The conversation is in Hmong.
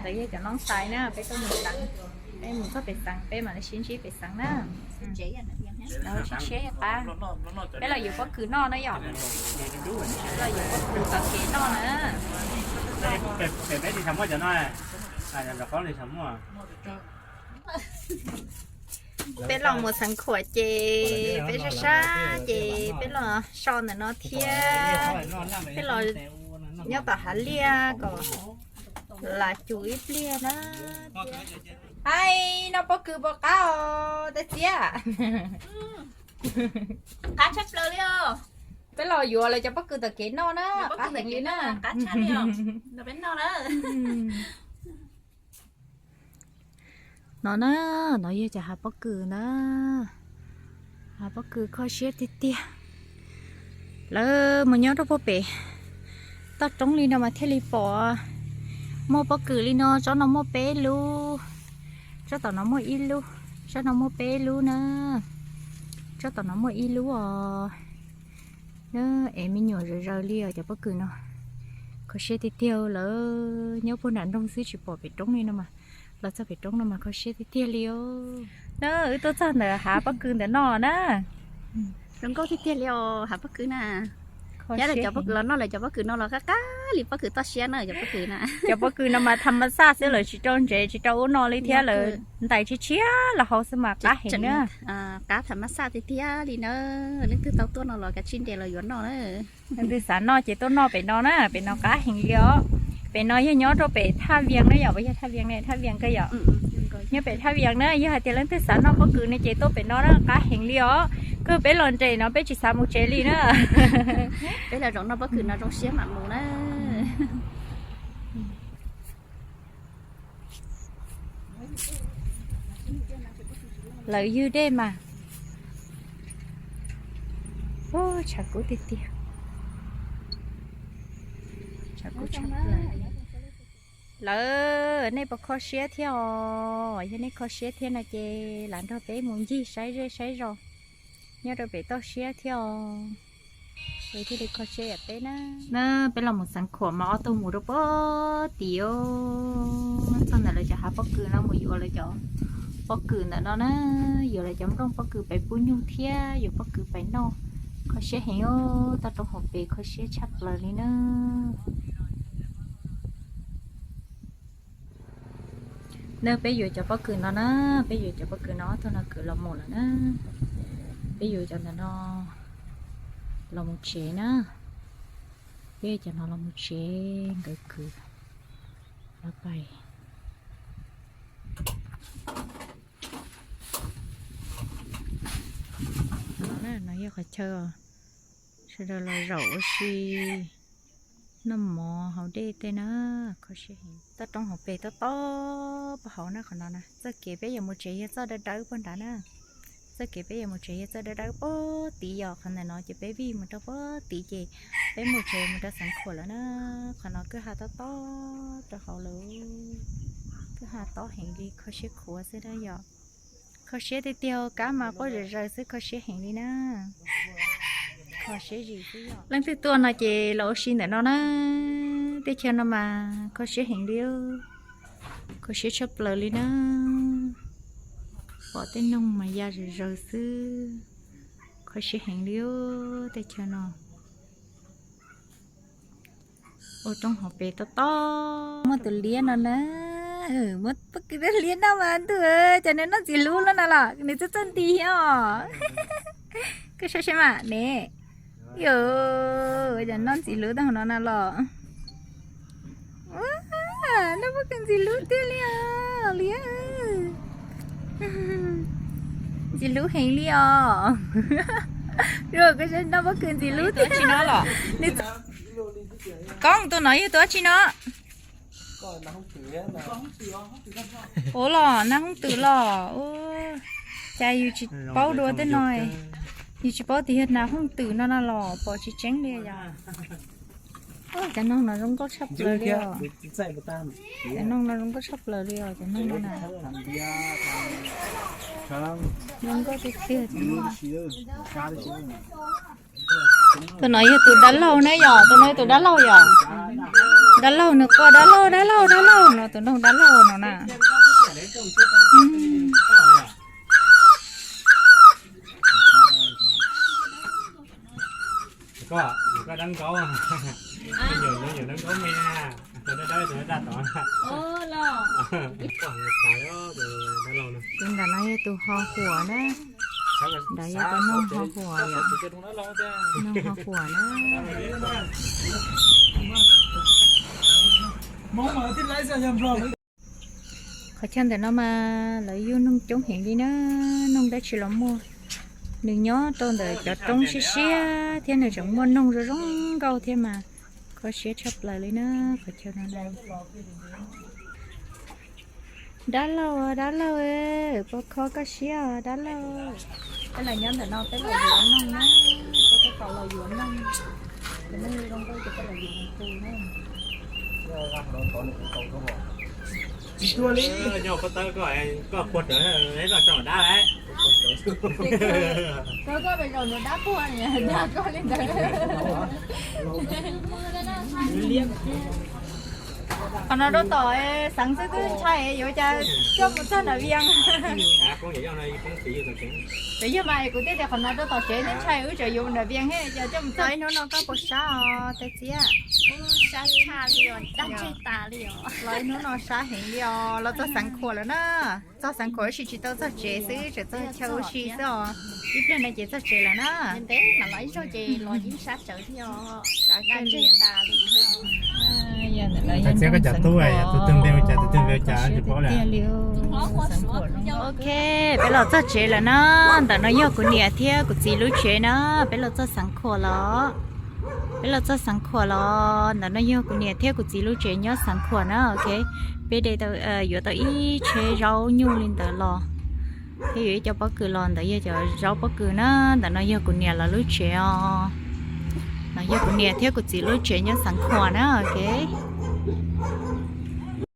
Yog cov noob xais na, peb tuaj mus xeev, peb mus txog pem xeev peb mam li sib ntsib pem xeev na. Sib ntsib qab, peb los yuav pob kws noj na yom. Los yuav pob kws tom kev noj na. Peb los mus xeev khuam ces peb sab sab ces peb los so ntawm no thiab. Peb los nyob tom hav liaj kom lam cum ib pliag na. Hais, noj pob kws puas qab os tej txiab? Qab tshaj plaws li os. Peb los yuav lawv cov pob kws tom kev noj na, qab heev li na. Qab tshaj li os. Peb noj na. No na, no yog cov hav pob kws na. Hav pob kws kho siab tiag tiag. Lawv mus nyob rau puag pem toj roob li no mas thiaj li pom. Muaj pob kws li no, tsob no muaj peb lub, tsob tom no muaj ib lub, tsob no muaj peb lub na. Tsob tom no muaj ib lub os. Es me nyuam zawv zawv li os cov pob kws no. Kho siab tiag tiag, lawv nyob puag nram nroog xwb tsis pom pem roob li no mas, los txog pem roob no mas kho siab tiag tiag li os. Na, wb tuaj txog ntawm hav pob kws ntawm no na. Zoo nkauj tiag tiag li os hav pob kws na. Los noj lawv cov pob kws no los qab qab li pob kws toj siab na cov pob kws na. Cov pob kws no mas tham mas xaj xwb, lawv tsis rau ntsev tsis rau ub no li thiab, lawv ntais tshiab tshiab los hauv xwb mas qab heev na. Qab tham mas xaj tiag tiag li na. Leej twg tau tuaj no los kav tsij nres los yuav noj na. Leej twg xav noj ces tuaj noj pem no na, pem no qab heev li os. Pem no yog nyob rau pem Thaj Vias na yom, yog Thaj Vias ne, Thaj Vias kawg yom. Nyob pem Thaj Vias na, yog hais tias leej twg xav noj pob kws no ces tuaj pem no na, qab heev li os. Kawg peb los nres no peb tsis xav mus tsev li na. Peb los zaum noj pob kws no zoo siab mam mus na. Lawv ywg dej mas. Tshav kub tiag tiag. Tshav kub tshaj plaws. Lawv, nej puas kho siab thiab os? Yog nej kho siab thiab no ces lam nrog peb mus ncig saib zej saib zos nyob rau pem toj siab thiab os. Es thiaj li kho siab yam peb na. Na, peb los mus xeev khuam mas ob tug mus rau pob tid. Txog ntawm lawv cov hav pob kws no mus yuav lawv cov pob kws ntawm no na, yuav lawv cov nplooj pob kws pais pub nyuj thiab yuav pob kws pais noj. Kho siab heev os, toj roob hauv pes kho siab tshaj plaws li na. Na peb yuav cov pob kws no na, peb yuav cov pob kws no ob tug no kwv los mus lawm na. Peb yuav cov ntawm no los mus tsev na. Peb cov no los mus tsev, nkawd kwv los pais. No yog qhov chaw sawv daws los zaum ua si noj mov haus dej tej na. Kho siab heev. Toj roob hauv pes tob tob puag hauv na, qhov no na. Txoj kev peb yuav mus tsev yog txoj dawb dawb puag nrad na. Txoj kev peb yuav mus tsev yog txoj dawb dawb puag tid, yog qhov ntawm no ces peb vij mus rau puag tid ces peb mus tsev mus rau xeev khuam lawm na. Qhov no kwj ha tob tob rau hauv lawm. Kwj ha tob heev li, kho siab khuav xwb na yom. Kho siab tiag tiag, kab mas quaj zom zaws xwb, kho siab heev li na. Kho siab zim xwb yom. Leej twg tuaj no ces los ua si ntawm no na. Teb chaws no mas kho siab heev li, kho siab tshaj plaws li na. Pom tej noog mas ya zom zaws xwb, kho siab heev li teb chaws no. Ua roob hauv pes tob tob. Muaj tus liab no na, muaj pob kws liab no mas ntuj, cov nws noj ntxim hlub lawm no los nws txawj txawj nti thiab os. Koj saib seb mas ne, cov noj ntxim hlub tau no na los. Noj pob kws ntxim hlub tiag li os liab. Ntxim hlub heev li os. Koj saib noj pob kws ntxim hlub tiag. Koj tus no yog tus dab tsi no? Ua los nas hooj twm los. Cas yus tsis paub dua tej no, yus tsis paub tias yog nas hooj twm no no los pom tsis tseeb li yom. Cov noog no zoo nkauj tshaj plaws li os. Cov noog no zoo nkauj tshaj plaws li os, cov noog no na. Zoo nkauj tiag tiag. Tus no yog tus dab laug na yom, tus no yog tus dab laug yom. Dab laug nws quaj, dab laug, dab laug, dab laug no, tus noog dab laug no na. Tus ntawm no yog tus ho huam na. Ntawd yog tus noog ho huam yom. Noog ho huam na. Qhov chaw ntawm no mas lawv yug noog coob heev li na, noog dab tsi los muaj. Nws nyob rau ntawm cov roob siab siab thiab nws tseem muaj noog zoo zoo nkauj thiab mas kho siab tshaj plaws li na, qhov chaw no na. Dab laug, dab laug, puas kho koj siab os dab laug? Peb los nyob ntawm no peb los yuav noog na, peb tab tom los yuav noog, ces noog zoo nkauj ces peb los yuav tus na. Tsis tuag li. Nyob koj tawb koj, koj puag rawv, koj tso dab lawm. Koj, koj pes zaum nws dab puag, dab koj li ntawd. Qhov no rau tom xeev xwb twb ntshai yuav cas coj mus txog nram Vias. Tsis yog mas kuv thiaj tias qhov no rau tom tsev twb ntshai wb tseem yuav nram Vias thiab cas coj mus txog. Hnub no koj puas sab os Tais Txiab? Sab tshaj li os, dab ntseg tas li os. Los ib hnub no sab heev li os, los txog Xeev Khuam lawm na. Txog Xeev Khuam tab sis tsis tau txog tsev xwb, tseem txog chaw ua si xwb os. Ib pliag no ces txog tsev lawm na. Ntev mas los ib zaug ces los yeej sab tsawv thiab os. Dab ntseg tas li. Tais Txiab koj cov tub, tus twg npe ua cas, tus twg npe ua cas tsis paub li. Ok, peb los txog tsev lawm na. Ntawm no yog kuv niam thiab kuv txiv lub tsev na. Peb los txog Xeev Khuam los. Peb los txog Xeev Khuam los. Ntawm no yog kuv niam thiab kuv txiv lub tsev nyob Xeev Khuam na. Ok, peb de tau, yuav tau ib tsheb zaub nyuj li ntawd los, thiab yuav ib co pob kws los. Ntawd yog cov zaub pob kws na. Ntawm no yog kuv niam lawv lub tsev os. No yog kuv niam thiab kuv txiv lub tsev nyob Xeev Khuam na. Ok.